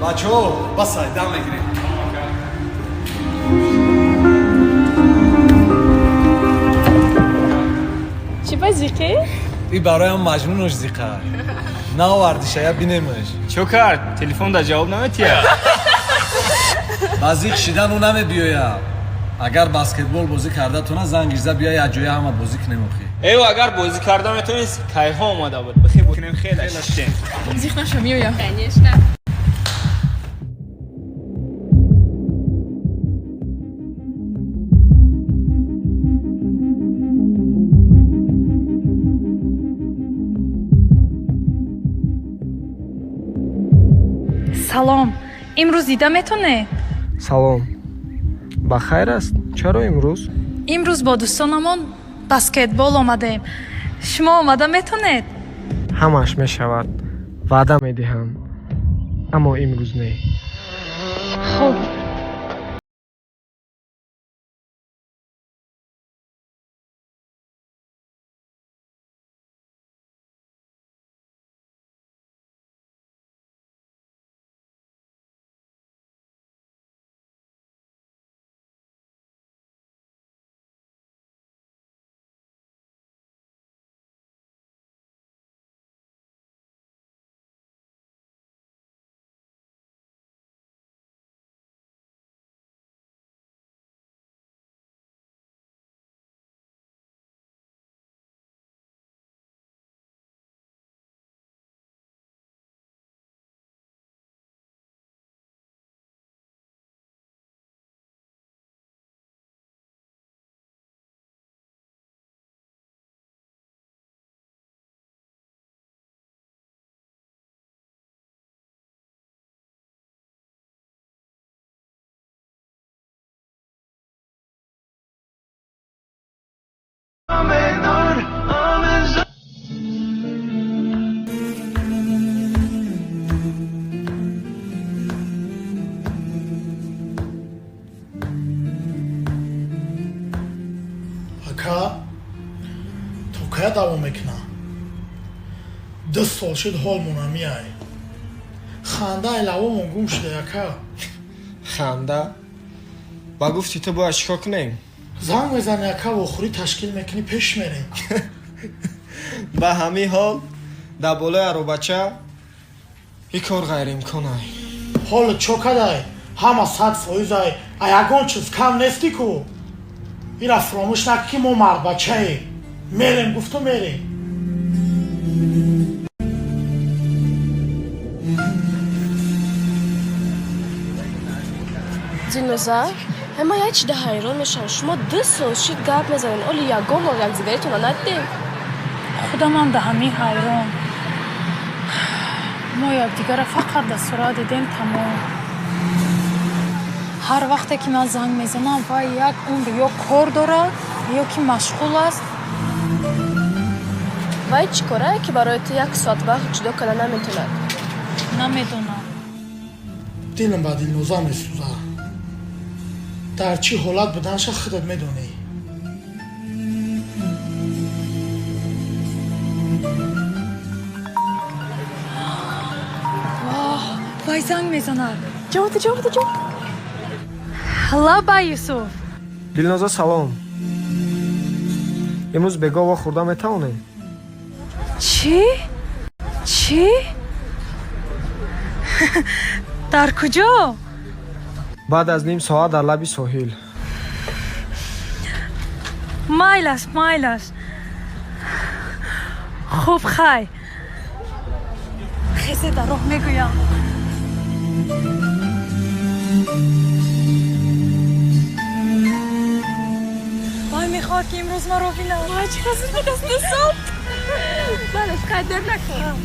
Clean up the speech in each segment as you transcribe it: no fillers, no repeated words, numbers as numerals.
Бачаҳо, басай, дам мегирем. Чӣ ба зиқӣ? И бароям маҷнунош зиқа. Наовардиша, я бинемаш. Чо кард? Телефон да ҷавоб наметиҳад. Ба зиқ шидан ӯ намебиёяд. Агар баскетбол бозӣ карда тона, занг за, бия, як ҷоя ҳама бозӣ кунем охи. Эв, агар бозӣ карда метавонист, кайҳо омада буд. Бихе кунем, хеле шиштем. Зиқ наша, меоям. Конечно. Салом, имрӯз дида метонед? Салом, ба хайр аст? Чаро имрӯз? Имрӯз бо дӯстонамон баскетбол омадаем. Шумо омада метонед? Ҳамааш мешавад, ваъда медиҳам, аммо имрӯз не. Хуб. Ака, то кая давом мекунам? 2 сол шуд, ҳолмона миай. Хандаи лавомон гум шуда, ака. Ханда ба гуфти ту бояд чӣ кор кунем? Занг мезани, ака, вохӯрӣ ташкил мекунӣ, пеш мерем. Ба ҳамин ҳол дар болои аробача ин кор ғайриимкон ай. Ҳоло чо кадай? Ҳама 100%-ай, а ягон чиз кам нестӣ ку. Ира фуромӯш накӣ, ки мо мардбачаем. Мерем гуфту мерем. Дилноза, ҳама як чида ҳайрон мешавам. Шумо 2 сол шид гап мезанед, оли ягон бор якдигаритона надидем. Худамам да ҳамин ҳайрон. Мо якдигарро фақат дар сурат дидем, тамом. Ҳар вақте ки ман занг мезанам, вай як умр ё кор дорад, ё ки машғул аст. Вай чӣ корае, ки барои ту як соат вақт ҷудо карда наметавонад? Намедонам. Дилам ба Дилноза месӯзад. Дар чӣ ҳолат буданша худат медонӣ. Воҳ, вай занг мезанад. Ҷавоб де, ҷавоб де, ҷавоб. Лаба, Юсуф. Дилноза, салом. Имрӯз бегоҳ вохӯрда метавонем? Чӣ, чӣ? Дар куҷо? Баъд аз ним соат дар лаби соҳил. Майлаш, майлаш. Хуб, хай, хезе, дар роҳ мегӯям. Вай мехоҳад, ки имрӯз маро бинад. Вай, чӣ қадр ба даст несоб. Балеш, қадр накун.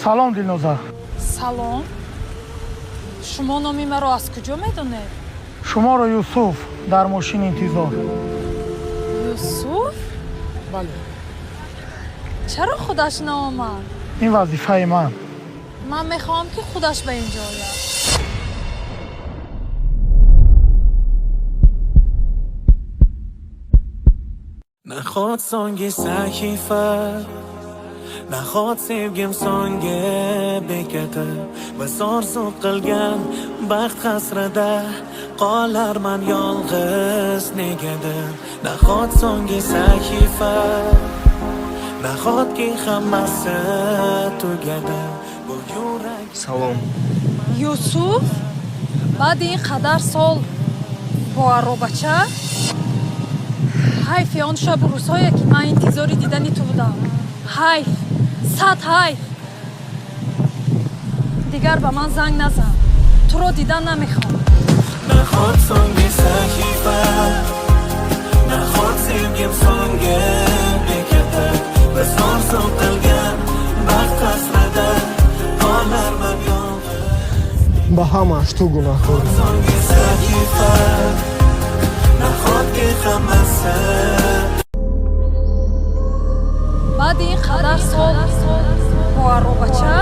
Салом, Дилноза. Салом. Шумо номи маро аз куҷо медонед? Шуморо Юсуф дар мошин интизор. Юсуф? Бале. Чаро худаш наомад? Ин вазифаи ман. Ман мехоҳам, ки худаш ба инҷо ояд. Nahot so'nggi sahifa, nahot sevgim so'nggi bekati? Biz orzu qilgan baxt hasrida qolarman yolg'iz negadir. Nahot so'nggi sahifa, nahotki hammasi tugadi? Bu yurak Салом. Юсуф, баъди ин қадар сол бо аробача? Ҳайфи он шабу рӯзҳое, ки ман интизори дидани ту будам. Ҳайф, сад ҳайф. Дигар ба ман занг назан, туро дидан намехоҳам. Nahot so'nggi sahifa, nahot sevgim so'nggi bekati? Biz orzu qilgan baxt hasrida qolarman yolg'iz. Ба ҳамааш ту гунаҳкорӣ. So'nggi sahifa, nahotki hammasi Баъди ин қадар сол бо аробача?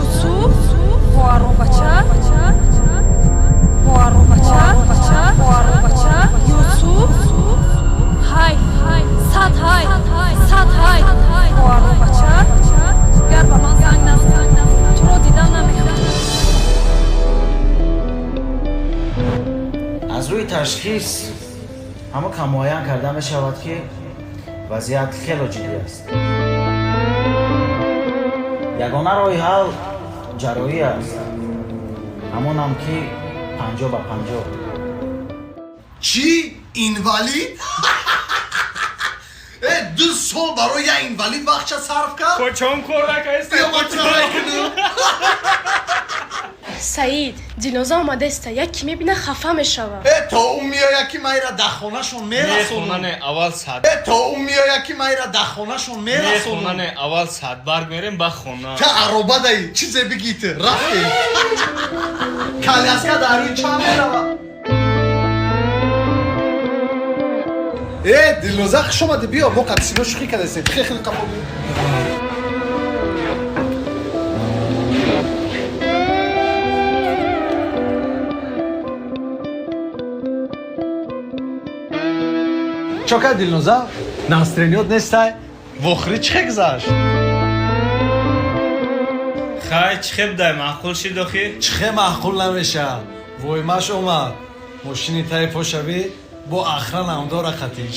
Юсуф, бо аробача, бо аробача, бо аробача? Юсуф, ҳайф, сад ҳайф, сад ҳайф. Бо аробача? Дигар ба ман занг назан, туро дидан намехоҳам. Аз рӯи ташхис ҳама кам муайян карда мешавад, ки вазъият хело ҷиддӣ аст. Ягона роҳи ҳал ҷарроҳӣ аст, ҳамонам ки 50 ба 50. Чӣ, инвалид? Э, 2 сол барои як инвалид вақтша сарф кард. Кочом кор накаста. Биё, ма чарай кунам. Саид, Дилноза омадаеста, як ки мебина, хафа мешава. Э, то ӯ меояд, ки майра дар хонашон мерасонам. Не, аввал сад. Э, то ӯ меояд, ки майра дар хонашон Не, мерасонам. хона не, аввал садбарг мерем, ба хона. Та ароба даи чизе бигӣ, ту рафтем. Коляска дар рӯи чанд мерава. Э, Дилноза, хуш омадӣ, биё, мо қадсино шӯхӣ кардастем, хеле қабул. Чо кард, Дилноза? Настроение т нестай, вохӯрӣ чӣ хел гузашт? Хай, чӣ хеб дай, маъқул шид охи? Чӣ хел маъқул намеша? Воймаш омад, мошини таи пошавӣ, бо охрана ам дора хатич.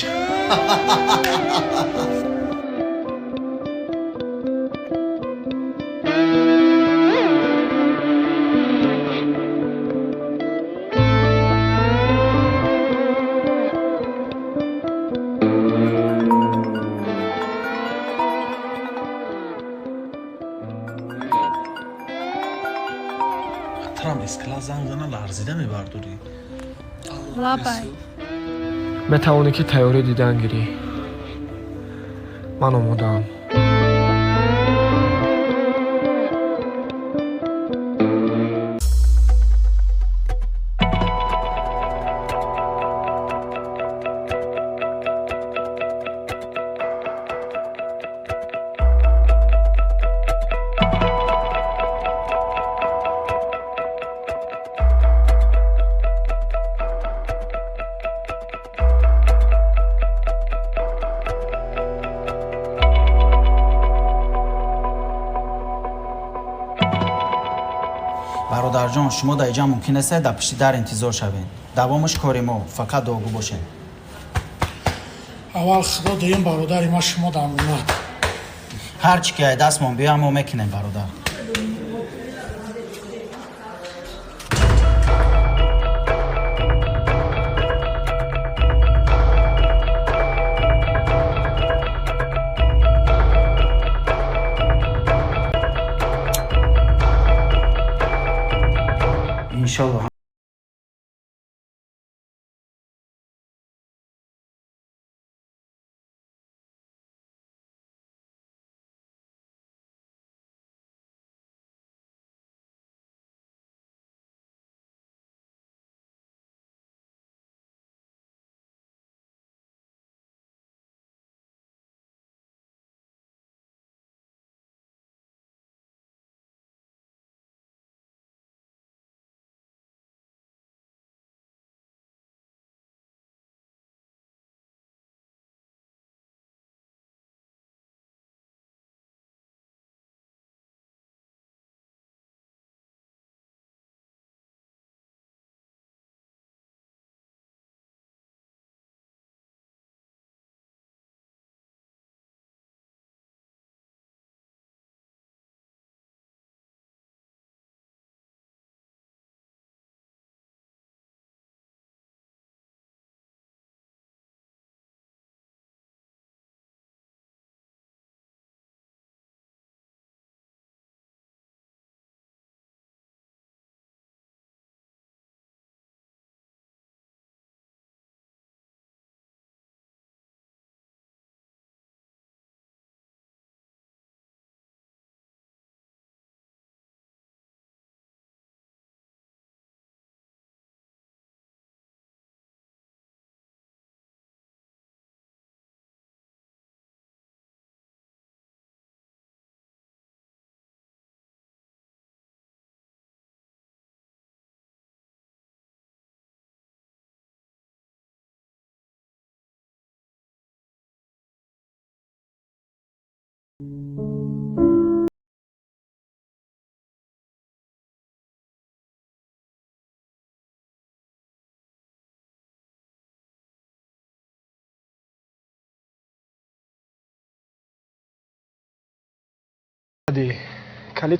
Трам эскала занг зана, ларзида мебардорӣ. Лабай. Метавонӣ, ки тайёрӣ дидан гирӣ, ман омодаам. Бародарҷон, шумо дар иҷа мумкин аст дар пишти дар интизор шавед. Давомаш кори мо, фақат дуогӯ бошед. Аввал Худо, дуюм бародари ма шумо дар амонат. Ҳар чӣ ки ай дастмон биёям, мо мекунем, бародар. Иншолло. Калид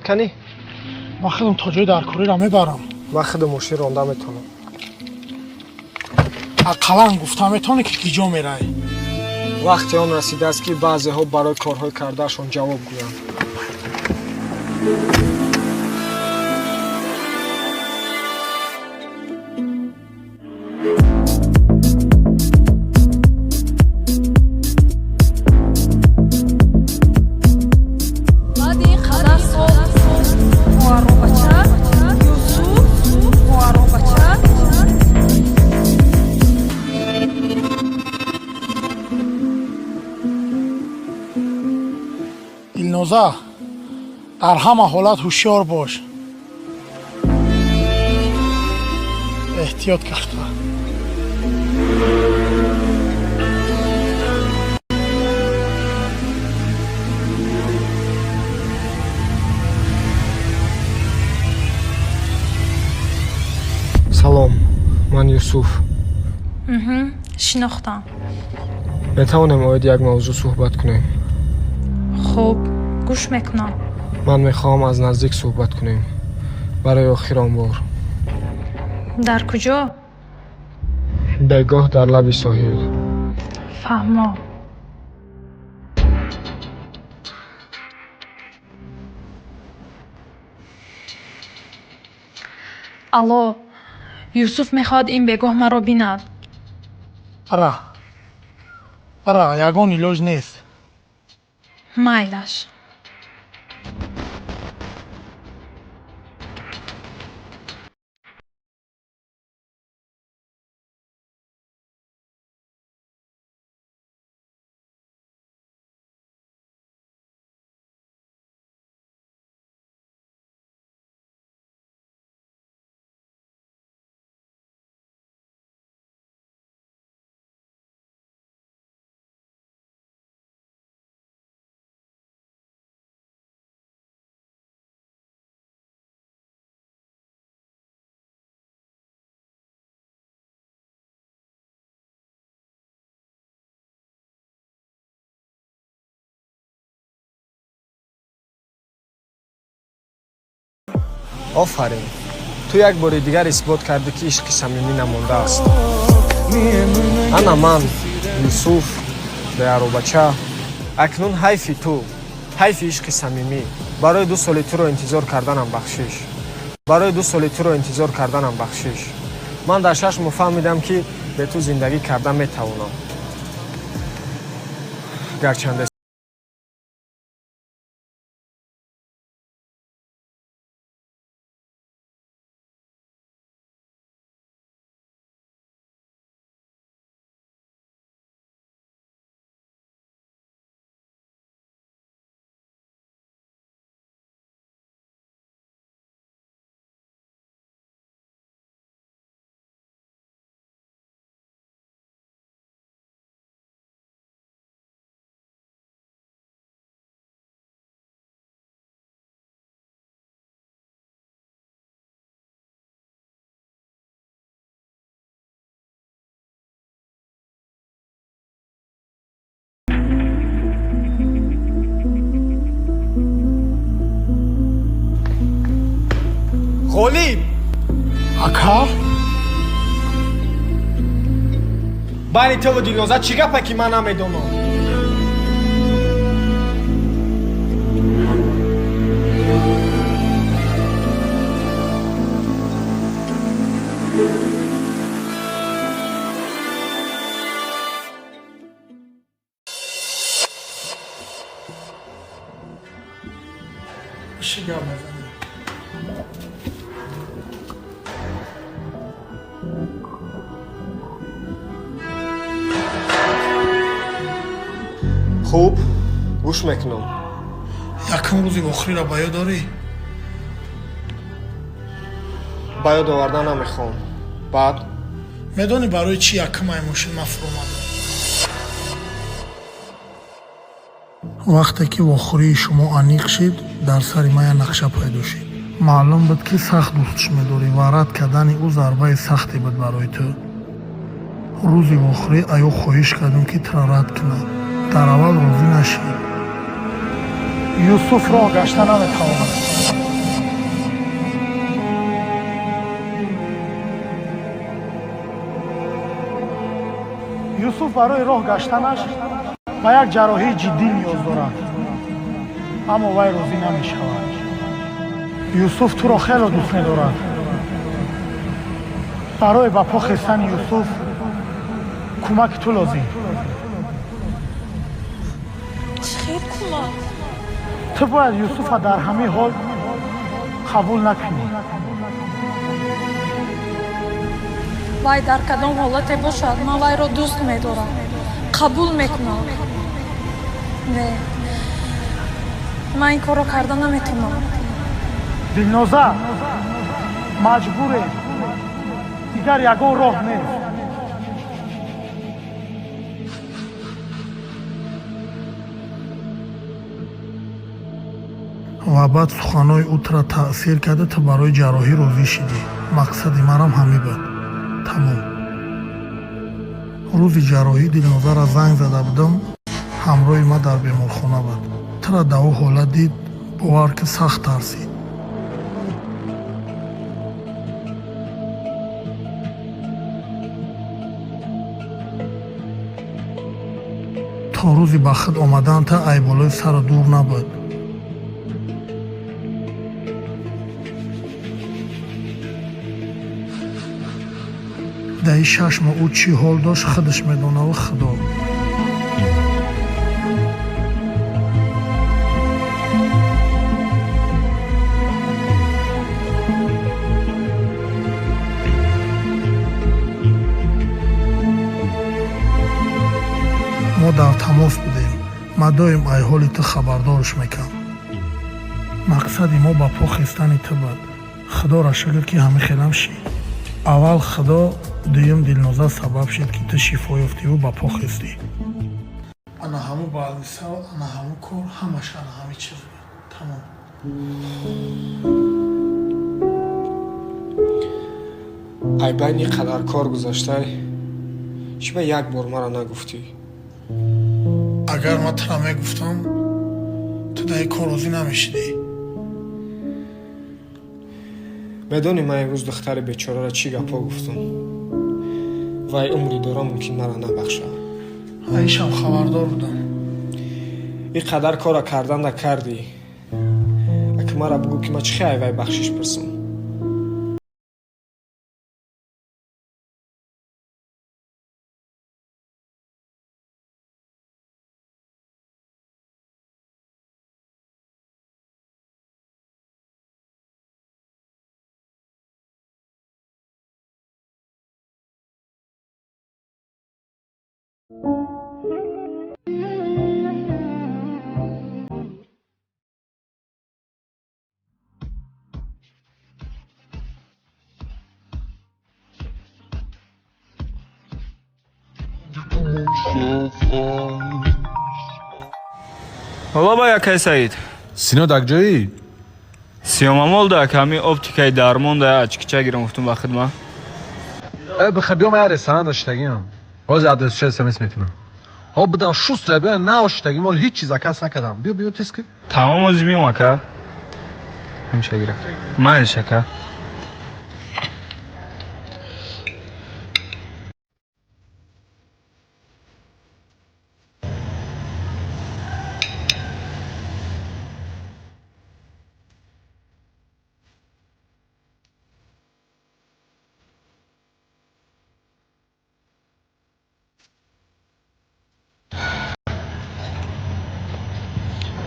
канӣ? Ман худам то ҷои даркориро мебарам. Ман худам мошин ронда метавонам. Ақаллан гуфта метавонӣ, ки киҷо меравӣ? Вақти он расидааст, ки баъзеҳо барои корҳои кардаашон ҷавоб гӯянд. Баъди ин қадар сол бо аробача, Юсуф бо аробача. Дилноза, дар ҳама ҳолат ҳушёр бош, эҳтиёт карда. Салом, ман Юсуф. Шинохтам. Метавонем оиди як мавзӯъ суҳбат кунем? Хуб, гӯш мекунам. Ман мехоҳам аз наздик суҳбат кунем, барои охирон бор. Дар куҷо? Бегоҳ дар лаби соҳил. Фаҳмо. Алло, Юсуф мехоҳад ин бегоҳ маро бинад. Ара, ара, ягон илоҷ нест. Майлаш. Офарин, ту як бори дигар исбот кардӣ, ки ишқи самимӣ намондааст. Ана ман, Юсуф беаробача. Акнун ҳайфи ту, ҳайфи ишқи самимӣ. Барои 2 соли туро интизор карданам бахшиш, барои 2 соли туро интизор карданам бахшиш. Ман дар 6 моҳ фаҳмидам, ки бе ту зиндагӣ карда метавонам, гарчанде Ғолиб! Ака. Байни туву Дилноза чӣ гапе, ки ман намедонам? Чӣ гап мезанӣ? Хуб, гӯш мекунам. Якум рӯзи охириро ба ёд дорӣ? Ба ёд овардан намехоҳам. Баъд? Медонӣ, барои чӣ якум ай мошин ман фуромадам? Вақте ки вохӯрии шумо аниқ шид, дар сари ман як нақша пайдо шид. Маълум буд, ки сахт дӯстш медорӣ ва рад кардани ӯ зарбаи сахте буд барои ту. Рӯзи вохӯрӣ аё хоҳиш кардем, ки тура рад кунад. Дар аввал розӣ нашид. Юсуф роҳ гашта наметавонад. Юсуф барои роҳ гаштанаш ба як ҷарроҳии ҷиддӣ ниёз дорад, аммо вай розӣ намешавад. Юсуф туро хело дӯст медорад. Барои ба по хестани Юсуф кӯмаки ту лозим. Чӣ хел кӯмак? Ту бояд Юсуфа дар ҳамин ҳол қабул накунӣ. Вай дар кадом ҳолате бошад, ман вайро дӯст медорам, қабул мекунам. Не, ман ин корро карда наметавонам. Дилноза, маҷбурем, дигар ягон роҳ нест. Ва баъд суханҳои ӯ тура таъсир карда, ту барои ҷарроҳӣ розӣ шидӣ. Мақсади манам ҳамин буд. Тамом. Рӯзи ҷарроҳӣ Дилнозара занг зада будам, ҳамроҳи ман дар беморхона буд. Тура дар ӯ ҳолат дид, бовар ки сахт тарсид. То рӯзи ба худ омаданта айболои сару дур набуд. Дар ин 6 моҳ ӯ чӣ ҳол дошт, худаш медонаву Худо. Мо дар тамос будем. Ман доим ай ҳоли ту хабардорш мекардам. Мақсади мо ба по хестани ту буд. Худоро шукр, ки ҳамин хелам шид. Аввал Худо, дуюм Дилноза сабаб шид, ки ту шифо ёфтиву ба по хестӣ. Ана ҳамун больница, ана ҳамун кор, ҳамаш ана ҳамин чиз буд. Тамом. Ай байни қадар кор гузаштай, чӣ ба як бор маро нагуфтӣ? Агар ман тура мегуфтам, ту дар ин кор розӣ намешидӣ. Медонӣ, ман имрӯз духтари бечораро чӣ гапҳо гуфтам? Вай умри дора мумкин маро набахшад. Аишам хабардор будам. Ин қадар корро кардан накардӣ. Ака, маро бугӯ, ки ман чӣ хел ай вай бахшиш пурсам? Ҳоло ба якай Саид. Сино, дар ҷоӣ? Сиёмамол да ками оптикаи дармон да ачкича гирам, гуфтум ба хидма. Э, бихе биём, я ресторан доштагиам. Ҳозир адресша смс метунам. Ҳо, бидам шустра биё, наоштагим, ҳол ҳеҷ чиз заказ накардам. Биё, биё, тез ки. Тамом, ози миём, ака. Ҳамша гирам. Майш, ака.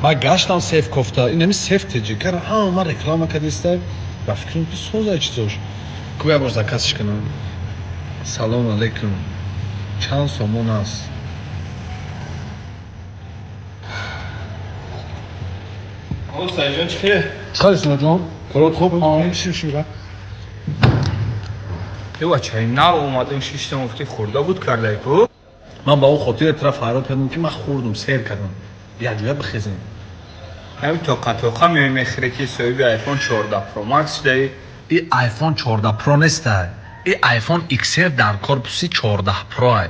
Ман гаштам сейф кофта, инами сейф теҷи кара, ҳама ман реклама кардиста, ба фикрам, ки соза чизош. Ку як бор заказш кунам. Салом алейкум. Чанд сомон аст? О, Саидҷон, чӣ хел? Чӣ Синоҷон? Корот хуб? Ши. Эва, чай нав омадем, шиштам, гуфти хӯрда буд кардай ку? Ман ба он хотир тараф фарёд кардам, ки ман хӯрдум, сер кардам. Якҷоя бихезем. Ҳамин тоқа тоқа меои мехӯре ки соҳиби iPhone 14 Pro Max шудаи. И iPhone 14 Pro нестай. И iPhone XR дар корпуси 14 Pro ай.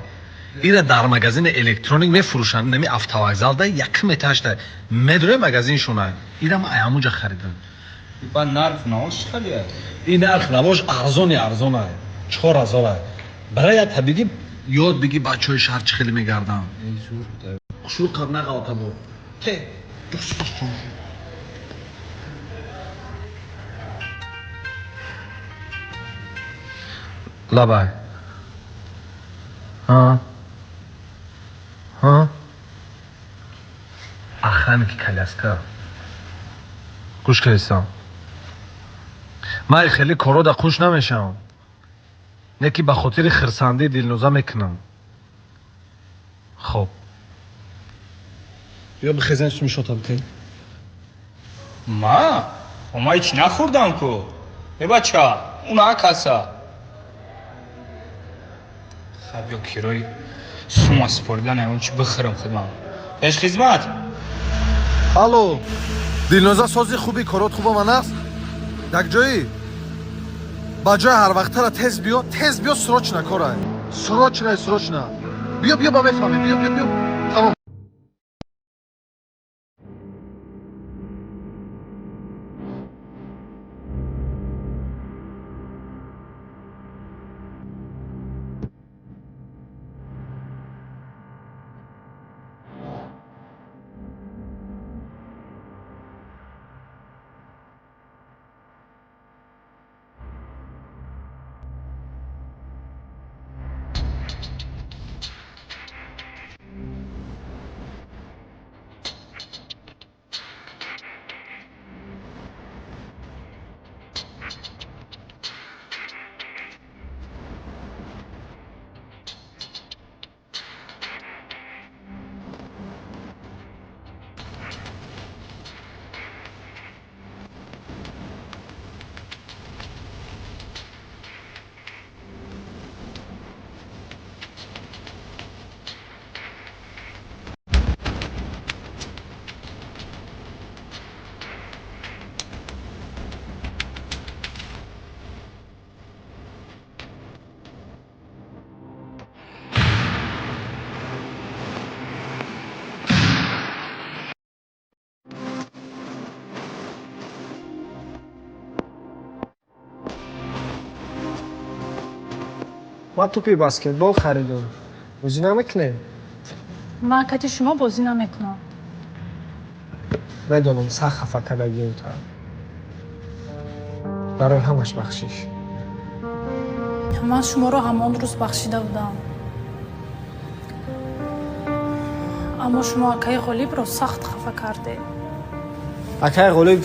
Ира дар магазини электроник мефурӯшанд, нами автовокзалда якм этажда. Медрои магазиншона. Ира ман ҳамунҷа харидам. Ба нарх навош чӣ қадр? Ин нарх навош арзони арзонай. 4000 ай. Барои як табиги ёд биги бачаҳои шаҳр чӣ хеле мегарданд. Хушрӯ қаб нағалта бо. Те. Лабай. Ҳа? Ҳа? Охранники коляска. Гӯш кардистам. Ман хеле корро да хуш намешавам. Не ки ба хотири хирсандии Дилноза мекунам. Хоб. Ё бихезен суми шота битен. Ма? Ма ҳеч нахӯрдам ку. Э бача, уна каса. Хаб ё кирои сума супоридан ягон чи бихӯрам хидмат. Пеш хизмат. Алло. Дилноза сози хуби корот хуб оман аст? Як ҷои? Ба ҷои ҳар вақтара тез биё, тез биё, срочно корай. Срочно, срочно. Биё, биё, ба мефаҳмем. Биё, биё, биё. Тамом. Ман тӯпи баскетбол харидам. Бозӣ намекунем? Ман кати шумо бозӣ намекунам. Медонам, сахт хафа кардагием та. Барои ҳамаш бахшиш. Ман шуморо ҳамон рӯз бахшида будам. Аммо шумо акаи Ғолибро сахт хафа кардед. Акаи Ғолиб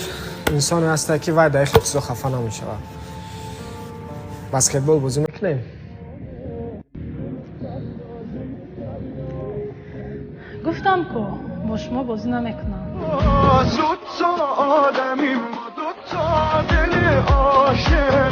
инсоне ҳаста ки вай дар хел чизо хафа намешавад. Баскетбол бозӣ мекунем? Гуфтам ку бо шумо бозӣ намекунам. Зуд то одамим, ду то дили ошиқ.